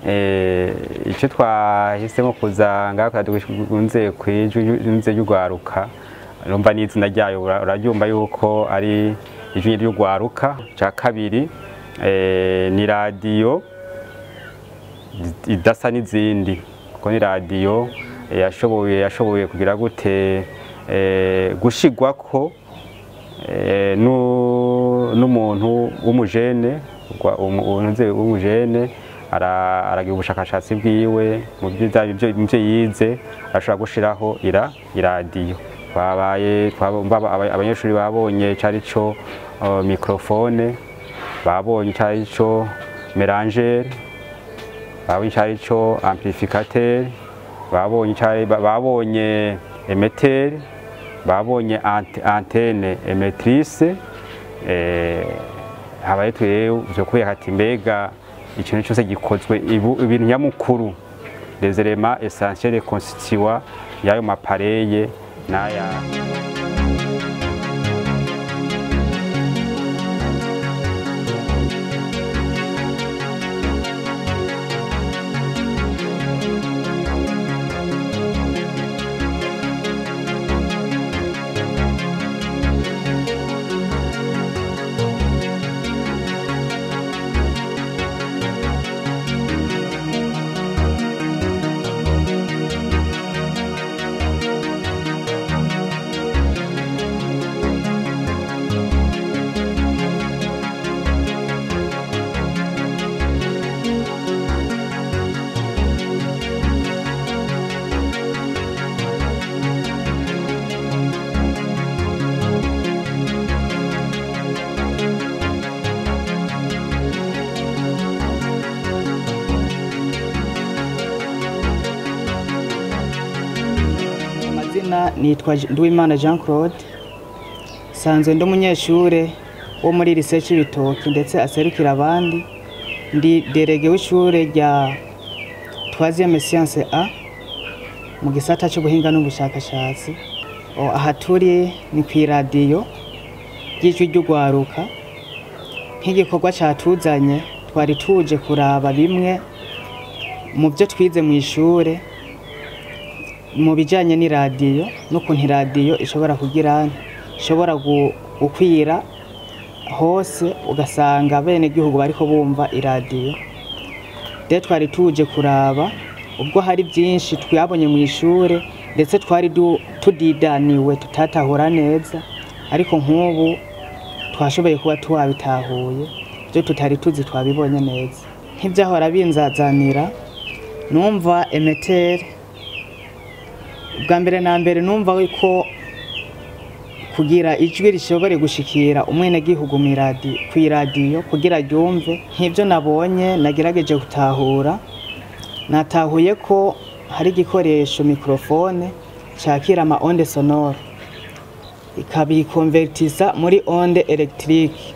Icyo twahisemo kuza ngaha dukunze kwijwi ry'urwaruka, urumva n'izina ryayo uraryumva yuko ari ijwi ry'urwaruka. Cya kabiri ni radiyo idasa n'izindi, kuko ni radiyo yashoboye kugira gute gushigwako n'umuntu w'umujene w'umujene aragira ubushakashatsi bwiwe mu byo yize, arashobora gushiraho iradiyo. Twabaye abanyeshuri babonye cari co microphone, babonye cari co mélangeur, babonye cari co amplificateur, babonye émetteur, babonye antenne émettrice. Habaye twewe byo kubera ati mbega ikintu cyose gikozwe ibintu nyamukuru, les éléments essentiels constituants y'ayo mapareye n'aya. Nitwa Nduwimana Jean Claude, sanzwe ndi umunyeshure wo muri lycée Cibitoke ndetse aserukira abandi. Ndi délégué w'ishure rya 3e science A mu gisata cy'ubuhinga n'ubushakashatsi. Aha turi ni ku iradiyo ry'ijwi ry'urwaruka. Nk'igikorwa catuzanye twari tuje kuraba bimwe mu byo twize mu ishure mu bijanye n'iradiyo n'ukuntu iradiyo ishobora kugira ishobora gukwira hose, ugasanga bene gihugu bariko bumva iradiyo. Rero twari tuje kuraba ubwo hari byinshi twabonye mu ishure ndetse twari tudidaniwe tutatahura neza, ariko nk'ubu twashoboye kuba twabitahuye, ibyo tutari tuzi twabibonye neza. Nk'ivyahora binzazanira numva émetteur bwa mbere na mbere, numva ko kugira ijwi rishobore gushikira umwenegihugu ku iradiyo kugira ryumve. Nk'ibyo nabonye nagerageje gutahura, natahuye ko hari igikoresho microphone cakira ama onde sonore ikabikonvertisa muri onde électrique,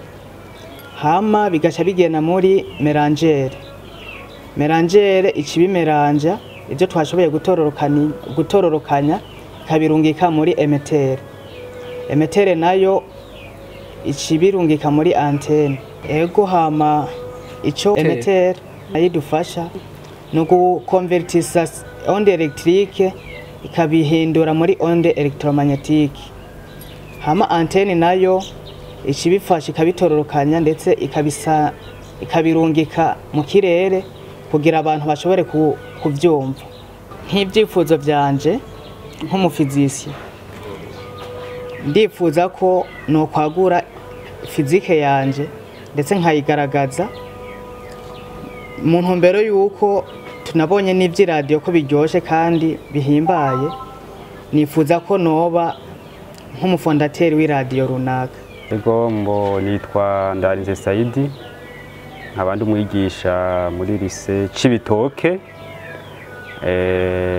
hama bigaca bigenda muri mélangeur. Mélangeur ikibimeranja ibyo twashoboye gutororokanya ikabirungika muri émetteur. Émetteur nayo ikibirungika muri antenne. Ego hama ico émetteur ayidufasha no gukonvertisa onde électrique ikabihindura muri onde électromagnétique, hama antenne nayo ikibifasha ikabitororokanya ndetse ikabirungika mu kirere kugira abantu bashobore kuvyumva. Nk'ibyifuzo byanje nk'umuphysicien, ndifuza ko no kwagura physique yanje ndetse nkayigaragaza mu ntumbero yuko tunabonye n'ivy'iradiyo ko biryoshe kandi bihimbaye. Nifuza ko noba nk'umufondateur w'iradiyo runaka. Ego, mbo nitwa Ndarinze Saidi, nkaba ndi umwigisha muri lycée Cibitoke,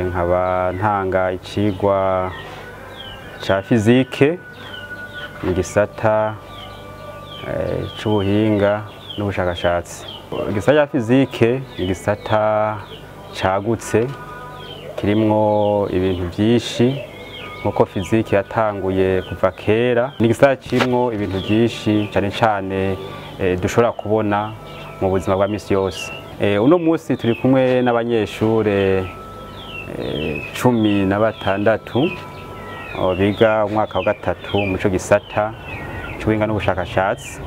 nkaba ntanga icigwa ca physique mu gisata c'ubuhinga n'ubushakashatsi. Igisata ca physique ni igisata cagutse kirimwo ibintu vyinshi, nkuko physique yatanguye kuva kera. Ni igisata kirimwo ibintu vyinshi cane cane dushobora kubona mu buzima bwa misi yose. Uno munsi turi kumwe n'abanyeshure 16 biga umwaka wa gatatu muco gisata c'ubuhinga n'ubushakashatsi.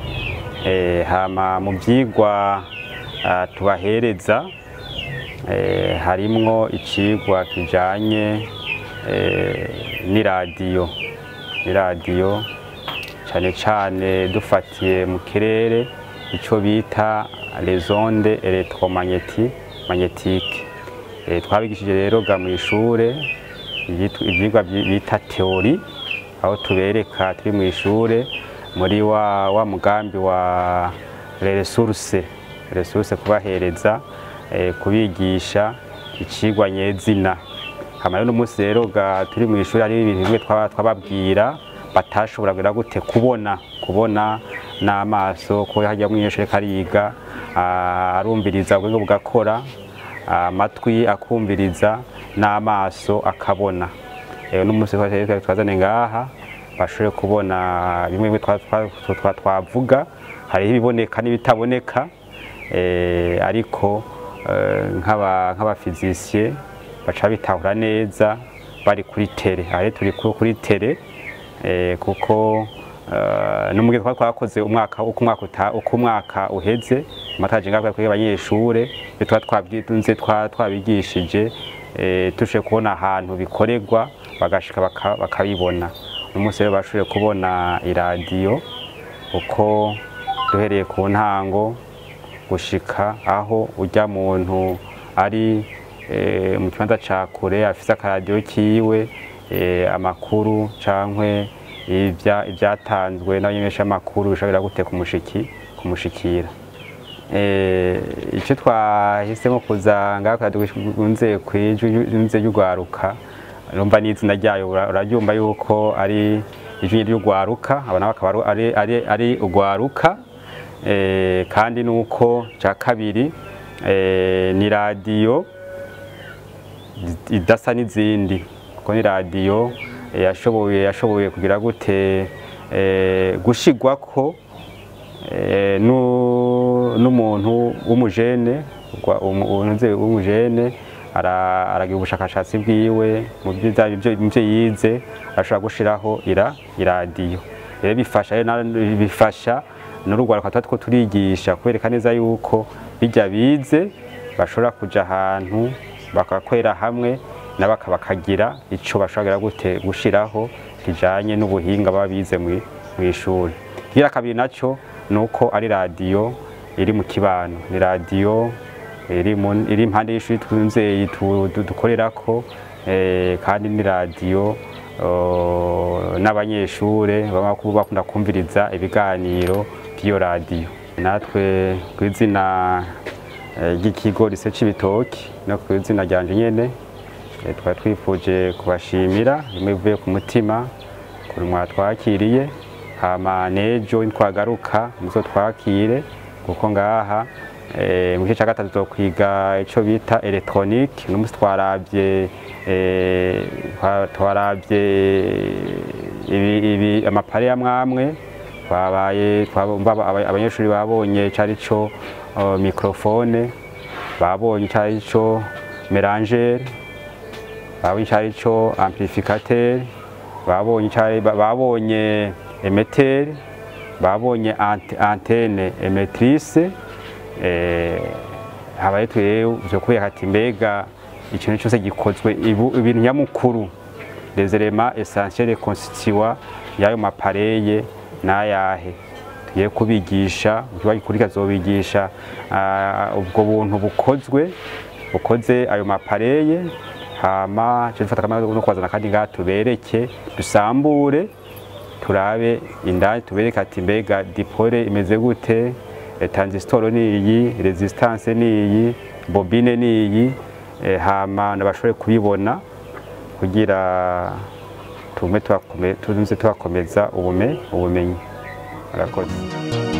Hama mu vyigwa tubahereza harimwo icigwa kijanye n'iradiyo, n'iradiyo cane cane dufatiye mu kirere ico bita les ondes électromagnétiques. Twabigishije rero ga mw'ishure ivyigwa bita théorie, aho tubereka turi mw'ishure muri wa mugambi wa ressources kubahereza kubigisha icigwa nyezina. Hama rero umunsi rero ga turi mw'ishure ari ibintu bimwe twababwira batashobora kugira gute kubona n'amaso, ko hajya mw'ishure kariga arumviriza ubwenge bugakora, amatwi akumviriza n'amaso akabona. N'umunsi twazane ngaha bashobore kubona bimwe twavuga, hariho ibiboneka n'ibitaboneka, ariko nk'abafizisiye baca bitahura neza bari kuri tele. Aho turi kuri tele kuko n'umugihe twakoze umwaka uko umwaka uheze amataje ngaho kuri abanyeshure twa twabigishije tushe kubona ahantu bikorerwa bagashika bakabibona. Umunsi rero bashoboye kubona iradiyo uko duhereye ku ntango gushika aho ujya muntu ari mu kibanza ca kure afise akaradiyo kiwe, amakuru cankwe ibyatanzwe n'abanyesha amakuru bishobora gute kumushikira. Icyo twahisemo kuza ngaho dukunze kwijwi ry'ugwaruka, urumva n'izina ryayo uraryumva yuko ari ijwi ry'ugwaruka, abana bakaba ari ugwaruka. Kandi nuko ca kabiri ni radiyo idasa n'izindi, kuko ni radiyo yashoboye kugira gute gushigwako n'umuntu w'umujene, w'umujene aragira ubushakashatsi bwiwe mu byo yize, ashobora gushiraho iradiyo. Rero bifasha n'urugwaruka tuba two turigisha kwereka neza yuko bijya bize bashobora kuja ahantu bakakwera hamwe nabaka bakagira ico bashobora gute gushiraho kijanye n'ubuhinga babize mw'ishuri. Kigira kabiri naco nuko ari radiyo iri mu kibano, ni radiyo iri impande y'ishuri twunze dukorerako, kandi ni radiyo n'abanyeshure baba bakunda kumviriza ibiganiro by'iyo radiyo. Natwe kw'izina ry'ikigo Lycée Cibitoke no kw'izina ryanje nyene twari twifuje kubashimira bimwe bivuye ku mutima kuri mwatwakiriye. Hama nejo twagaruka muzo twakire, kuko ngaha mu gice cya gatatu tuzokwiga ico bita electronique. N'umunsi twaravye ibi amapare ya mwamwe twabaye abanyeshuri babonye cari co microphone, babonye cari co mélangeur, babonye cari co amplificateur, babonye émetteur, babonye antenne émettrice. Habaye twewe byo kwereka ati mbega ikintu cyose gikozwe ibintu nyamukuru les éléments essentiels constituants y'ayo mapareye n'ayahe tugiye kubigisha, ukibagikurika zobigisha ubwo buntu bukoze ayo mapareye. Hama cyo dufata kamera no kwazana kandi ngaha tubereke dusambure turabe indani, tubereke ati mbega dipole imeze gute, transistor ni iyi, resistance ni iyi, bobine ni iyi, hama nabashobore kubibona kugira tume tuze tubakomeza ubumenyi. Murakoze.